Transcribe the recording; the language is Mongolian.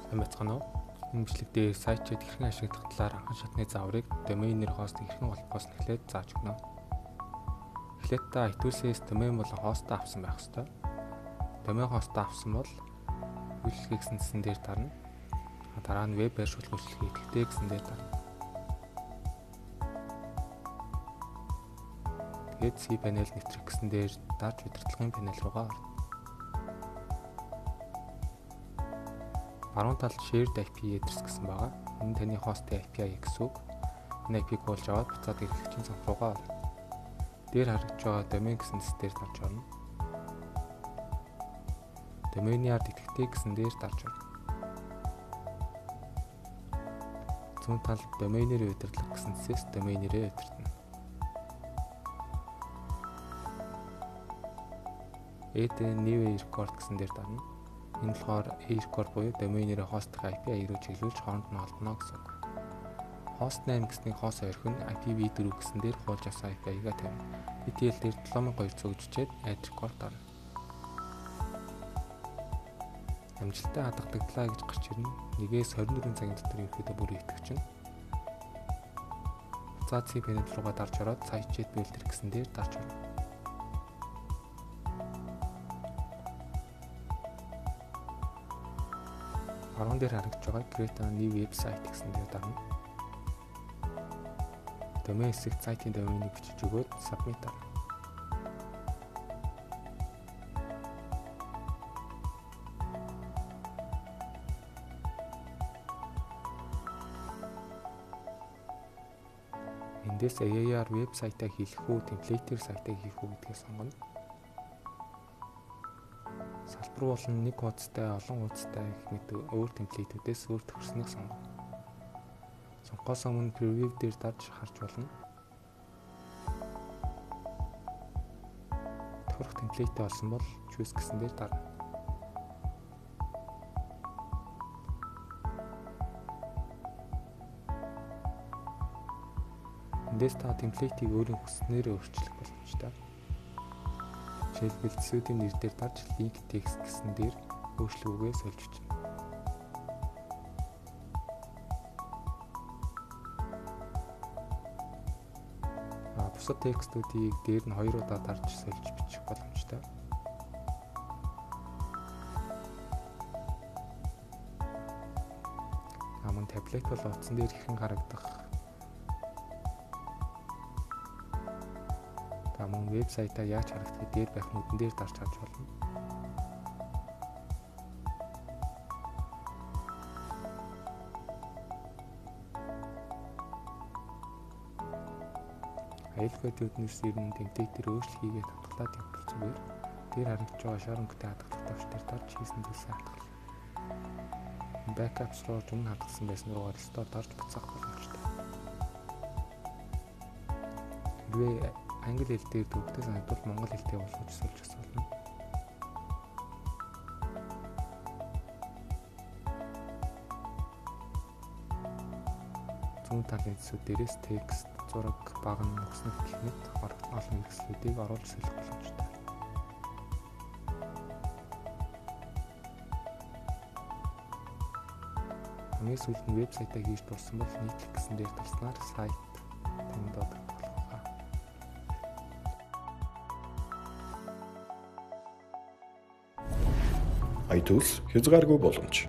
Сайн байцгаана уу? Энэ бичлэг дээр SiteJet хэрхэн ашиглах талаар анхан шатны зааврыг домен нэр хостыг хэрхэн олбохоос эхлээд зааж өгнө. Эхлээд та iTools-ээс домен болон хостоо авсан байх ёстой. Домен хостоо авсан бол үйлчлэгээ гэсэн цэсэн дээр дарна. Дараа нь веб байршуулах үйлчлэгээ идэвхтэй гэсэн дээр дарна. Тэгээд cPanel нэвтрэх гэсэн дээр дарж удирдлагын панел руугаа орно. Баруун талд Shared IP address гэсэн байгаа. Энэ таны хостын IP гэсэн үг. Энэ IP-г хуулж аваад буцаад эрхлэгчийн цонх руугаа орно. Дээр харагдж байгаа домен гэсэн хэсэг дээр дарж орно. Домены ард идэвхтэй гэсэн дээр дарж орно. Зүүн талд доменээр удирдлага гэсэн хэсгээс доменээрээ удирдана. Add new record гэсэн дээр дарна. Энэ болохоор A-record буюу домен нэрээ хостын IP руу чиглүүлж хооронд нь холбоно гэсэн үг. Hostname гэснийг хост орхино, IPv4 гэсэн дээр хуулж авсан IP-га тавина. ETL дээр 7200 гэж бичээд add record дарна. Амжилттай хадгалагдлаа гэж гарч ирнэ. 1-ээс 24 цагийн дотор ерөнхийдөө бүр итгэж чинь. Буцаад cPanel руугаа дарж ороод SiteJet Builder гэсэн дээр дарж орно. Баруун дээр харагдж байгаа Create a new website гэсэн дээр дарна. Домен хэсэгт сайтын доменийг бичиж өгөөд submit дарна. Эндээс AI-аар вебсайтаа хийх үү, темплейтээр сайтаа хийх үү гэдгийг сонгоно. Салбар болон нэг хуудастай, олон хуудастай гэх мэт өөр темплейтүүдээс өөр тохирсоныг сонгоно. Сонгохоос өмнө preview дээр дарж харж болно. Тохирох темплейтээ олсон бол choose гэсэн дээр дарна. Эндээс та темплейтийг өөрийн хүссэнээр өөрчлөх боломжтой. Жишээлбэл төсөөдийн нэр дээр дарж link text гэсэн дээр өөрчлөх үгээ сольж бичнэ. Бусад текстүүдийг дээр нь 2 удаа дарж сольж бичих боломжтой. Мөн таблет бол утсан дээр хэрхэн харагдах. Мөн вебсайтаа яаж харагдахыг дээр байх нүдэн дээр дарж харж болно. Аюулгүй төднөөс ирнэ темплейтээр өөрчлөлт хийгээд хадгалаад явбал зүгээр. Дээр харагдж байгаа шар өнгөтэй хадгалах товч дээр дарж хийсэн зүйлсээ хадгал. Backups руу өмнө хадгалсан байсан руугаа restore дарж буцаах боломжтой. Хэрвээ англи хэл дээр төвөгтэй санагдвал монгол хэлтэй болгож сольж асуулна. Зүүн талын хэсүүд дээрээс текст, зураг, багана, нөхснөх гэх мэт олон хэрэгслүүдийг оруулж солих боломжтой. Хамгийн сүүлд нь вебсайтаа хийж дууссан бол нийтлэх гэсэн дээр дарснаар сайт танд болох. iTools хязгааргүй боломж.